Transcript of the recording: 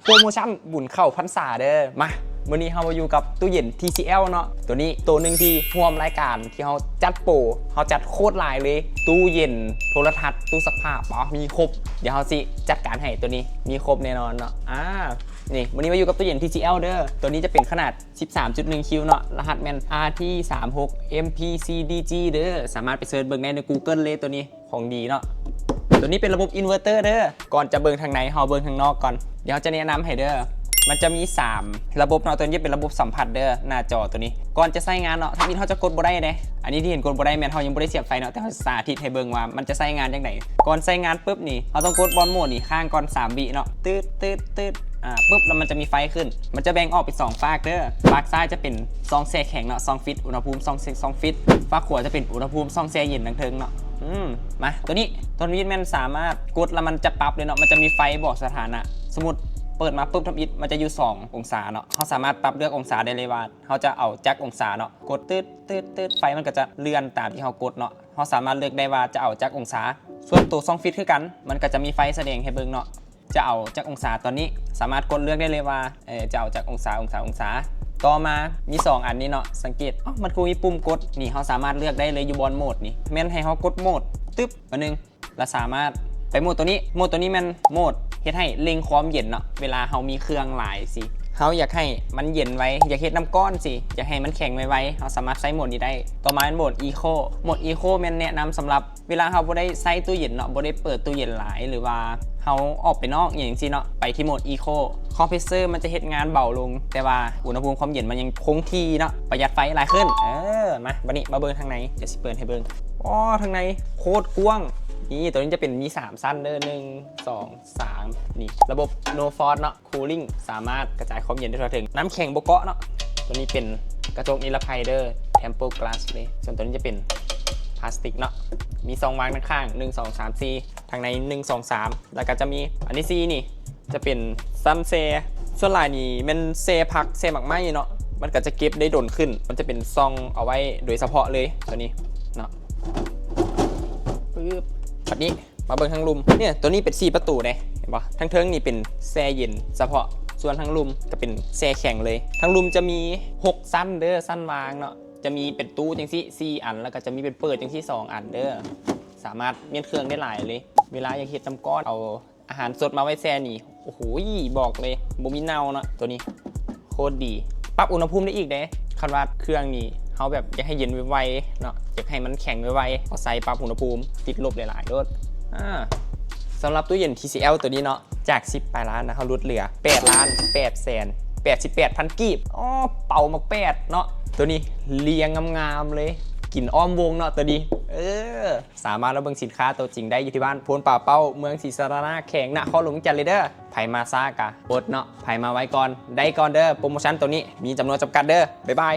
ໂປຣໂມຊັນບຸນເຂົ້າພັນສາເດີ. ມາ ມື້ນີ້ເຮົາມາຢູ່ກັບຕູ້ເຢັນ ທີຊີແອລ ເນາະ. ໂຕນີ້ໂຕໜຶ່ງທີ່ຮ່ວມລາຍການທີ່ເຮົາຈັດໂປຣ ເຮົາຈັດໂຄດຫຼາຍເລີຍ. ຕູ້ເຢັນ ໂທລະທັດ ຕູ້ຊັກຜ້າ ປະ ມີຄົບ. ດຽວເຮົາຊິຈັດການໃຫ້. ໂຕນີ້ມີຄົບແນ່ນອນເນາະ. ອ່າ ນີ້ ມື້ນີ້ມາຢູ່ກັບຕູ້ເຢັນ ທີຊີແອລ ເດີ. ໂຕນີ້ຈະເປັນຂະໜາດ ສິບສາມຈຸດໜຶ່ງຄິວເນາະ, ລະຫັດແມ່ນ ອາ ທີ ສາມຫົກ ເອັມ ພີ ຊີ ດີ ຈີ ເດີ. ສາມາດໄປເສີດເບິ່ງໄດ້ໃນ Google ເລີຍ ໂຕນີ້ຂອງດີເນາະ. ໂຕນີ້ເປັນລະບົບ inverter ເດີ. ກ່ອນຈະເບິ່ງທາງໃນ ເຮົາເບິ່ງທາງນອກກ່ອນ. ດຽວເຮົາຈະແນະນຳໃຫ້ເດີ. ມັນຈະມີສາມລະບົບເນາະ. ໂຕນີ້ເປັນລະບົບສຳຜັດເດີ ໜ້າຈໍໂຕນີ້. ກ່ອນຈະໃຊ້ງານເນາະ ທຳອິດເຮົາຈະກົດບໍ່ໄດ້ເດ້. ອັນນີ້ທີ່ເຫັນກົດບໍ່ໄດ້ແມ່ນເຮົາຍັງບໍ່ໄດ້ສຽບໄຟເນາະ, ແຕ່ເຮົາສາທິດໃຫ້ເບິ່ງວ່າມັນຈະໃຊ້ງານຈັ່ງໃດ. ກ່ອນໃຊ້ງານປຶບນີ້ ເຮົາຕ້ອງກົດບອນໂໝດນີ້ຄ້າງກ່ອນສາມວິເນາະ. ຕຶດ ຕຶດ ຕຶດ ອ່າ ປຶບ ແລ້ວມັນຈະມີໄຟຂຶ້ນ. ມັນຈະແບ່ງອອກເປັນສອງຟາກເດີ. ຟາກຊ້າຍຈະເປັນຊ່ອງແຊ່ແຂງເນາະ, ຊ່ອງຟຣີດ ອຸນຫະພູມຊ່ອງ ຊ່ອງຟຣີດ. ຟາກຂວາຈະເປັນອຸນຫະພູມຊ່ອງແຊ່ເຢັນທາງເທິງເນາະ. ອືມ ມາ ໂຕນີ້ ໂຕນີ້ແມ່ນສາມາດກົດແລ້ວມັນຈະປັບເລີຍເນາະ. ມັນຈະມີໄຟບອກສະຖານະ. ສົມມຸດເປີດມາປຶບ ທຳອິດມັນຈະຢູ່ສອງອົງສາເນາະ. ເຮົາສາມາດປັບເລືອກອົງສາໄດ້ເລີຍວ່າເຮົາຈະເອົາຈັກອົງສາເນາະ. ກົດ ຕຶດ ຕຶດ ຕຶດ ໄຟມັນກໍຈະເລື່ອນຕາມທີ່ເຮົາກົດເນາະ. ເຮົາສາມາດເລືອກໄດ້ວ່າຈະເອົາຈັກອົງສາ. ສ່ວນໂຕຊ່ອງຟຣີດຄືກັນ ມັນກໍຈະມີໄຟສະແດງໃຫ້ເບິ່ງເນາະ. ຈະເອົາຈັກອົງສາ ຕອນນີ້ສາມາດກົດເລືອກໄດ້ເລີຍວ່າ ເອີ ຈະເອົາຈັກອົງສາ ອົງສາ ອົງສາ. ຕໍ່ມາມີສອງອັນນີ້ເນາະ, ສັງເກດ ເອົ້າ ມັນຄືມີປຸ່ມກົດ. ນີ້ເຮົາສາມາດເລືອກໄດ້ເລີຍຢູ່ບ່ອນໂໝດນີ້ ແມ່ນໃຫ້ເຮົາກົດໂໝດ ຕຶບ ບາດໜຶ່ງ ລະສາມາດໄປໂໝດໂຕນີ້. ໂໝດໂຕນີ້ແມ່ນໂໝດເຮັດໃຫ້ເລັ່ງຄວາມເຢັນເນາະ. ເວລາເຮົາມີເຄື່ອງຫຼາຍຊີ້ ເຮົາຢາກໃຫ້ມັນເຢັນໄວ ຢາກເຮັດນ້ຳກ້ອນຊີ້ ຢາກໃຫ້ມັນແຂງໄວໆ ເຮົາສາມາດໃຊ້ໂໝດນີ້ໄດ້. ຕໍ່ມາແມ່ນໂໝດ Eco. ໂໝດ Eco ແມ່ນແນະນຳສຳລັບ ເວລາເຮົາບໍ່ໄດ້ໃຊ້ຕູ້ເຢັນເນາະ, ບໍ່ໄດ້ເປີດຕູ້ເຢັນຫຼາຍ ຫຼືວ່າເຮົາອອກໄປນອກອີ່ຫຍັງຊີ້ເນາະ, ໄປທີ່ໂໝດ Eco. Compressor ມັນຈະເຮັດງານເບົາລົງ, ແຕ່ວ່າອຸນຫະພູມຄວາມເຢັນມັນຍັງຄົງທີ່ເນາະ, ປະຢັດໄຟຫຼາຍຂຶ້ນ. ເອີ ມາ ບາດນີ້ມາເບິ່ງທາງໃນ, ດຽວຊິເປີດໃຫ້ເບິ່ງ. ອໍ ທາງໃນໂຄດກວ້າງ. ນີ້ ໂຕນີ້ຈະເປັນມີສາມຊັ້ນເດີ, ໜຶ່ງ ສອງ ສາມ. ນີ້ລະບົບ No Force ເນາະ. Cooling ສາມາດກະຈາຍຄວາມເຢັນໄດ້ທົ່ວເຖິງ, ນ້ຳແຂງບໍ່ເກາະເນາະ. ໂຕນີ້ເປັນກະຈົກນິລະໄພເດີ, Tempered Glass ເລີຍ. ສ່ວນໂຕນີ້ຈະເປັນພລາສຕິກເນາະ, ມີຊ່ອງວ່າງດ້ານຂ້າງ ໜຶ່ງ ສອງ ສາມ ສີ່, ທາງໃນ ໜຶ່ງ ສອງ ສາມ. ແລ້ວກະຈະມີອັນທີສີ່ນີ້ ຈະເປັນຊັ້ນແຊ່. ສ່ວນຫຼາຍນີ້ແມ່ນແຊ່ຜັກ ແຊ່ໝາກໄມ້ເນາະ, ມັນກະຈະເກັບໄດ້ດົນຂຶ້ນ. ມັນຈະເປັນຊ່ອງເອົາໄວ້ໂດຍສະເພາະເລີຍ ໂຕນີ້ເນາະ. ປຶບ ບາດນີ້ ມາເບິ່ງທາງລຸ່ມ. ເນຍ ໂຕນີ້ເປັນສີ່ປະຕູເດ້ ເຫັນບໍ່? ທາງເທິງນີ້ເປັນແຊ່ເຢັນສະເພາະ, ສ່ວນທາງລຸ່ມກະເປັນແຊ່ແຂງເລີຍ. ທາງລຸ່ມຈະມີຫົກຊັ້ນເດີ, ຊັ້ນວາງເນາະ, ຈະມີເປັນຕູ້ຈັ່ງຊີ້ສີ່ອັນ, ແລ້ວກະຈະມີເປັນເປີດຈັ່ງຊີ້ສອງອັນເດີ. ສາມາດມ້ຽນເຄື່ອງໄດ້ຫຼາຍເລີຍ. ເວລາຢາກເຮັດນ້ຳກ້ອນ ເອົາອາຫານສົດມາໄວ້ແຊ່ນີ້ ໂອ້ໂຫ ບອກເລີຍ ບໍ່ມີເນົ່າເນາະ. ໂຕນີ້ ໂຄດດີ. ປັບອຸນຫະພູມໄດ້ອີກເດ້. ຄັນວ່າເຄື່ອງນີ້ເຮົາແບບຢາກໃຫ້ເຢັນໄວໆເນາະ, ຢາກໃຫ້ມັນແຂງໄວໆ, ເຮົາໃສ່ປັບອຸນຫະພູມ ຕິດລົບຫຼາຍໆໂລດ. ອ່າ ສຳລັບຕູ້ເຢັນ ທີຊີແອລ ໂຕນີ້ເນາະ, ຈາກສິບປາຍລ້ານນະ, ເຮົາຫຼຸດເຫຼືອແປດລ້ານແປດແສນແປດສິບແປດພັນກີບ. ອໍ ເປົາໝາກແປດເນາະ. ໂຕນີ້ລຽງງາມໆເລີຍ, ກິນອ້ອມວົງເນາະໂຕນີ້. ເອີ ສາມາດມາເບິ່ງສິນຄ້າໂຕຈິງໄດ້ຢູ່ທີ່ບ້ານໂພນປ່າເປົ້າ ເມືອງສີສາລານາ ແຂວງນະຄອນຫຼວງວຽງຈັນເລີຍເດີ. ໃຜມາຊ້າກະອົດເນາະ, ໃຜມາໄວກ່ອນໄດ້ກ່ອນເດີ. ໂປຣໂມຊັນໂຕນີ້ມີຈຳນວນຈຳກັດເດີ.ບາຍບາຍ.